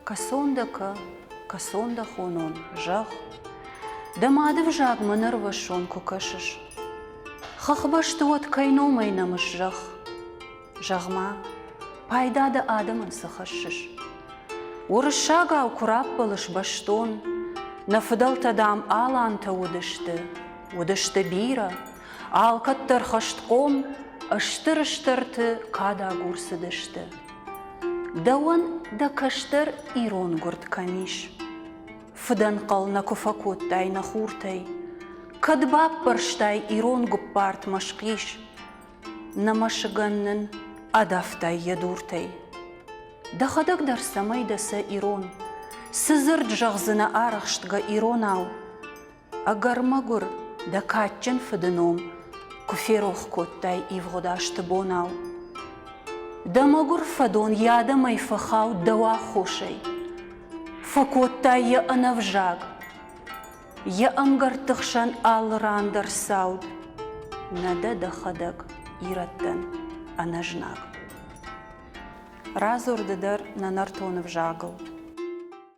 Кӕцон дӕ кӕ, кӕцон дӕ хонон, зӕгъ. Дӕ мады взагмӕ нӕрвӕссон куы кӕсыс. Хӕхбӕсты уӕд кӕй номӕй нӕмыс зӕхх? Зӕгъ-ма, пайда дӕ адӕмӕн цы хӕссыс? Уырыссагау куы раппӕлыс бӕстон, Нӕ фыдӕлтӕ, дам, алантӕ уыдысты, Уыдысты бирӕ, алкӕддӕр хӕстхъом, Стыр стӕрты кадагур цыдысты. Дӕуӕн дӕ кӕстӕр ирон гуырд кӕм ис? Фыдӕнхъӕл нӕ куы фӕкодтай нӕ хуртӕй, Кӕд баппӕрстай ирон гуыппартмӕ схъис, Нӕ мӕсыгӕн нын адавтай йӕ дуртӕй. Дӕхӕдӕг дӕр цӕмӕй дӕ сӕ ирон, Цы дзырд зӕгъдзынӕ арӕхстгӕ иронау? Ӕгӕр-мӕгуыр дӕ кадджын фыды ном Куы ферох кодтай ивгъуыд азты бонау. Дӕ мӕгуыр фӕдон йӕ адӕмӕй фӕхауд дӕу аххосӕй. Фӕкодтай йӕ ӕнӕвзаг, йӕ ӕмгӕртты хсӕн алы ран дӕр цауд. Нӕ дӕ дӕхӕдӕг ирӕттӕн ӕнӕзнаг. Радзур ды дӕр нӕ нӕртон ӕвзагыл.